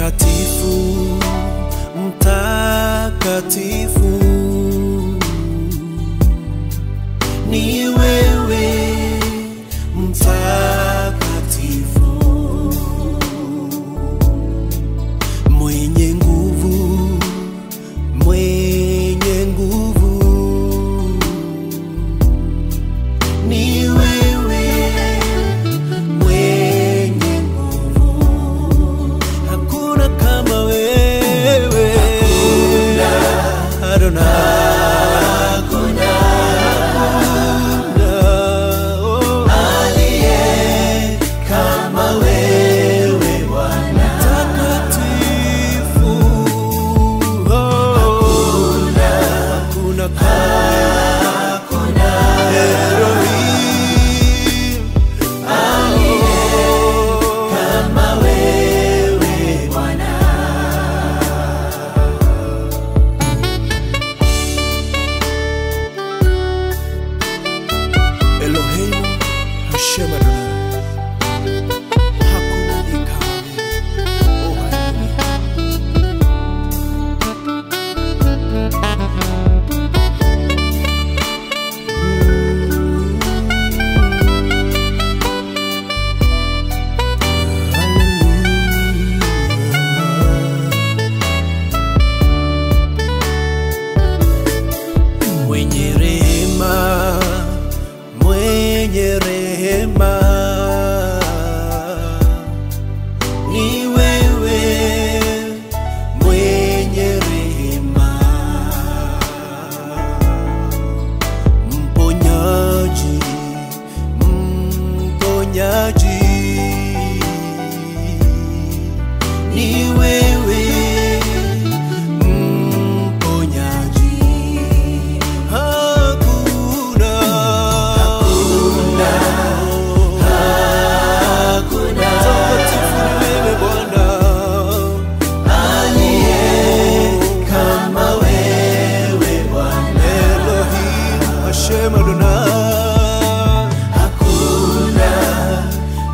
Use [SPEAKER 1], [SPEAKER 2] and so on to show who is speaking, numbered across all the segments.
[SPEAKER 1] Mtakatifu, mtakatifu ni wewe, mtakatifu, mwenye nguvu, mwenye nguvu ni wewe, mwenye nguvu, hakuna kama wewe, hakuna, Adonai, hakuna, hakuna aliye kama wewe Bwana, mtakatifu, hakuna, hakuna kama hakuna Elohim aliye kama wewe Bwana. Eloheinu Hashem Adonai, hakuna aliye kama wewe. Oh, haleluya. Mwenye rehema, mwenye rehema ni wewe, mwenye rehema, mponyaji, mponyaji ni wewe, mponyaji, hakuna, hakuna, hakuna mtakatifu ni wewe Bwana, aliye kama wewe Bwana, Elohim Hashem Adonai, hakuna,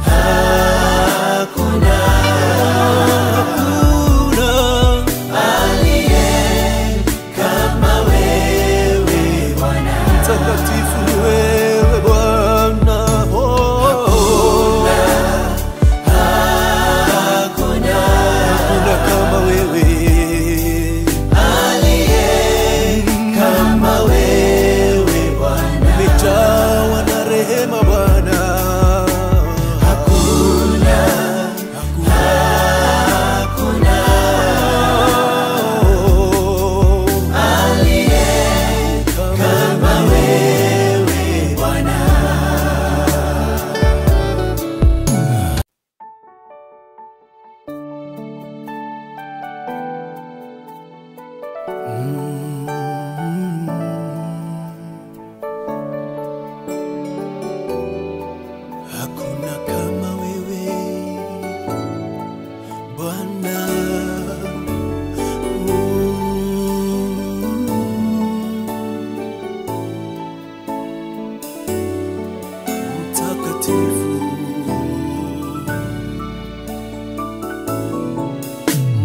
[SPEAKER 1] hakuna, hakuna aliye kama wewe Bwana, mtakatifu ni wewe Bwana, oh, hakuna, hakuna kama wewe, aliye kama wewe Bwana, umejawa na rehema Bwana, hakuna, hakuna aliye kama wewe Bwana. Hakuna kama wewe Bwana, mtakatifu,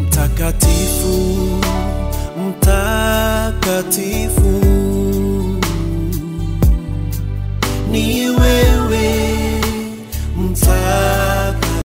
[SPEAKER 1] mtakatifu, mtakatifu.